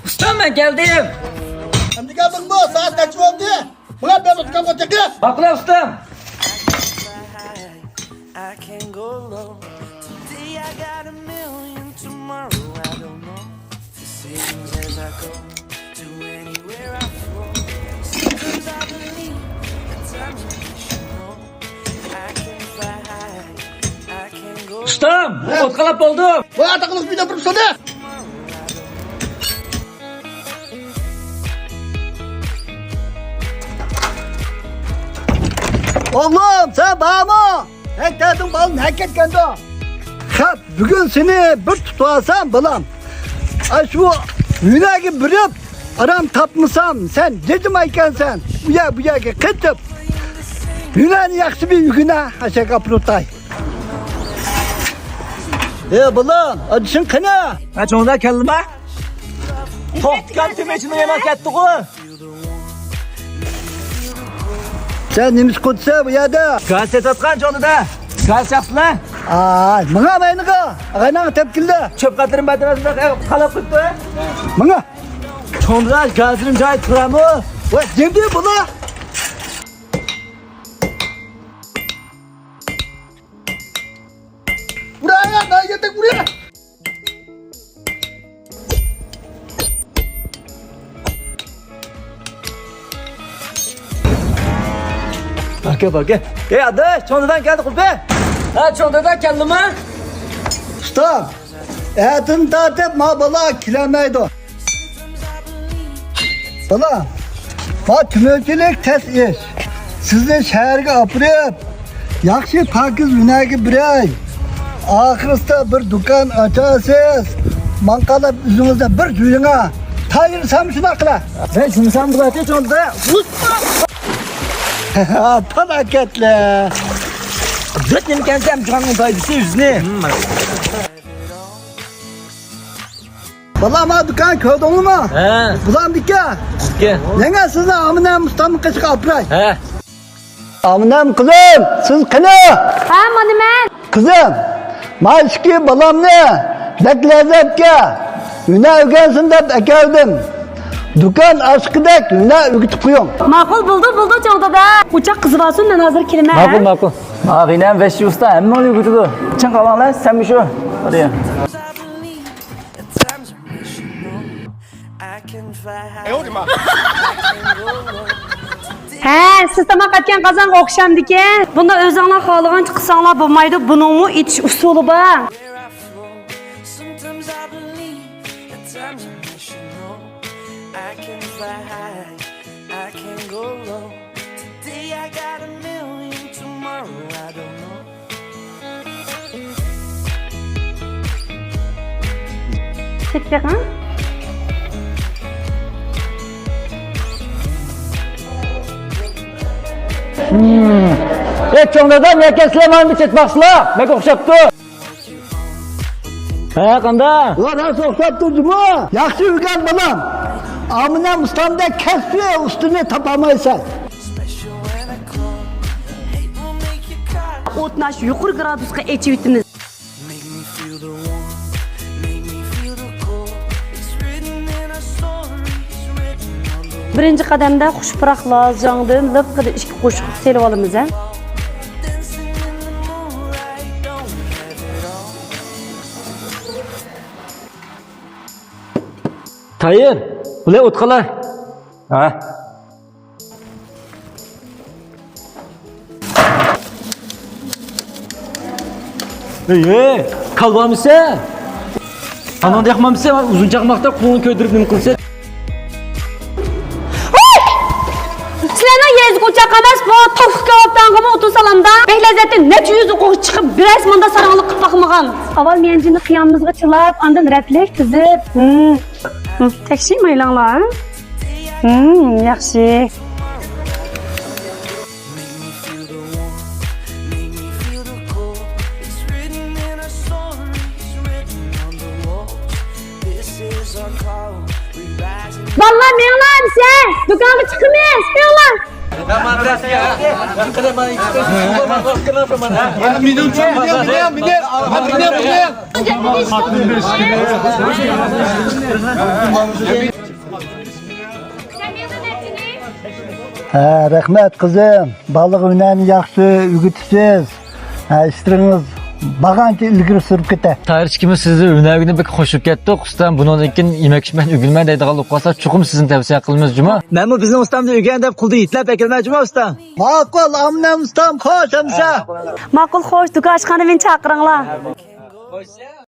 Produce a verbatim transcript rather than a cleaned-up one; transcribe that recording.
ئۇستام، مەن كەلدىم. ئەمدى كەلدىڭمۇ؟ سائەت نەچچە بولدى؟ ماڭا بىر ئۇتقان ئوتاققا. باقلا ئۇستام. I can go low. Today I got a million, tomorrow I don't know. Decisions as I go to anywhere I flow. Sometimes I believe, at times I wish you know. I can fly high, I can go. ئۇستام، ئوتقالاپ بولدۇم. ۋاي، ئاتا قىلىپ بىدە بىر سۆزلە. ئوغلۇم، سەن بارمۇ؟ ھەي، تەتىڭ بالىنى ھەر كەتكەندۇ؟ خەپ، بۈگۈن سېنى بىر تۇتۇۋالسام، بالام. ئاشۇ ھۈنەرگە بېرىپ، ئارام تاپمىسام، سەن جېجىمايكەنسەن. ئۇ يەر، بۇ يەرگە قېتىپ، ھۈنەرنى ياخشى بىر ئۆگىنە، ئاشەگە ئاپىرىپ ئوتاي. ئى، بالام، ئادىشىڭ قېنى؟ ھە، چوڭدا كەلدىما؟ توختىغان تۈمەچىنى يەنە كەتتىغۇ. سەن نېمە ئىش قىلىسەن بۇ يەردە؟ گاز سېتىۋاتقان چوڭ دادا. گاز چاقسىلا. ئاي، ماڭا ماينىغا. ئاغاينىڭغا تەپكىللە. چۆپ قاتلىرىم باتىراسىدا خالاپ قىلىپتۇ. ماڭا. چوڭ دادا، گازلىرىم جاي تۇرامۇ؟ ۋە، جىمدى بۇلا. ئۇرا، ئايا، نايەتەك ئۇرا. ئاكا، ئاكا. ئەي، ئاداش، چوڭ داداڭ كەلدى، قۇلپى. ھە، چوڭ دادا كەلدىما؟ ئۇستا، ئەتىدىن تارتىپ ما بالا كېلەلمەيدۇ. بالا، ما تۈمەنچىلىك تەس ئىش. سىزنى شەھەرگە ئاپىرىپ، ياخشى پاكىز ھۈنەرگە بېرەي. ئاخىرسىدا بىر دۇكان ئاچارسىز. ماڭقالاپ ئۆزىڭىزدە بىر جۇيۇڭا. تايىر، سەن شۇنداق قىلە. مەن شۇنسام بولاتتى چوڭدا. پالاكەتلەر. دۆت نېمە كەنسەم جۇغاننىڭ دايدىسى يۈزنى. بالام، ما دۇكان كۆردۈڭلارمۇ؟ ھە. بۇلامدىكى؟ بىزكى. ماڭا سىزنى ئامىنەم ئۇستامنىڭ قېشىغا ئاپىراي. ھە. ئامىنەم قىزىم، سىز قېنى؟ ھە، مانا مەن. قىزىم، ما ئىككى بالامنى بەك لەززەتكە ھۈنەر ئۆگەنسۇن دەپ ئەكەلدىم. دۇكان ئاچقۇدەك ھۈنەر ئۆگىتىپ قويۇڭ. ماقۇل، بولدى، بولدى، چوڭ دادا. ئۇچاق قىزىۋالسۇن، مەن ھازىر كېلىمەن. ماقۇل، ماقۇل. ئاغىنەم ۋەھشىي ئۇستا ھەممىڭنى ئۆگىتىدۇ. چىڭ قالاڭلار، سەن مۇشۇ. ھە، سىز تاماق ئەتكەن قازانغا ئوخشامدىكەن. بۇنى ئۆزۈڭلار خالىغانچە قىلساڭلار بولمايدۇ. بۇنىڭمۇ ئېتىش ئۇسۇلى بار. چەكچەك، ھە؟ ئەي، چوڭ دادا، نەكەسلەر مانا بىر چەت باقسىلا، بەك ئوخشاپتۇ. ھە، قاندا؟ ۋا، راست ئوخشاپ تۇردىمۇ؟ ياخشى ئۆگەن، بالام. ئامىنەم ئۇستامدەك كەسپىي ئۇستىنى تاپالمايسەن. ئوتنى ئاشۇ يۇقىرى گرادۇسقا ئېچىۋېتىمىز. بىرىنچى قەدەمدە خۇش پۇراق لازاڭدىن لىققىدە ئىككى قوشۇق سېلىۋالىمىز، ھە. تايىر، بۇلار ئوتقالا. ھە. ئەي، ئەي، كالۋامىسەن؟ ئاناڭدا ياقمامسەن؟ ئۇزۇن چاقماقتا قولۇڭنى كۆيدۈرۈپ نېمە قىلىسەن؟ ھەي! سىلەرنىڭ يېزىغا ئوچاق ئەمەس، بۇ توكلۇق كاۋاپتانغىمۇ ئوتۇن سالامدا. بەك لەززەتلىك، نەچچە يۈز ئوقۇغا چىقىپ، بىرەرسى مۇندا ساراڭلىق قىلىپ باقمىغان. ئاۋۋال مىيەنجىنى قىيامىمىزغا چىلاپ، ئاندىن رەتلىك تىزىپ. ھىم. ھىم، تەكشى مايلاڭلار، ھە؟ ھىم، ياخشى. Make me feel the warmth, make me feel the cold. It's written in our stories, written on بالىلار، مېڭىڭلار ئەمىسە، دۇكانغا چىقىمىز، مېڭىڭلار. ھە، رەھمەت، قىزىم. بالىغا ھۈنەرنى ياخشى ئۆگىتىسىز. ھە، ئىشلىرىڭىز بارغانچە ئىلگىرى سۈرۈپ كېتە. تاھىر ئىككىمىز سىزنى ئۆرنەۋىگىنى بەك خوش بولۇپ كەتتۇق. ئۇستام، بۇنىڭدىن كېيىن يېمەك-ئىچمەكنى ئۆگىنىمەن دەيدىغان بولۇپ قالسا، چوقۇم سىزنى تەۋسىيە قىلىمىز، جۇمۇ. مەنمۇ بىزنىڭ ئۇستامدىن ئۆگەن دەپ قولدا يېتىلەپ ئەكەلمەي، جۇمۇ ئۇستام. ماقۇل، ئامىنەم ئۇستام، خوش ئەمىسە. ماقۇل، خوش، دۇكان ئاچقاندا مېنى چاقىرىڭلار.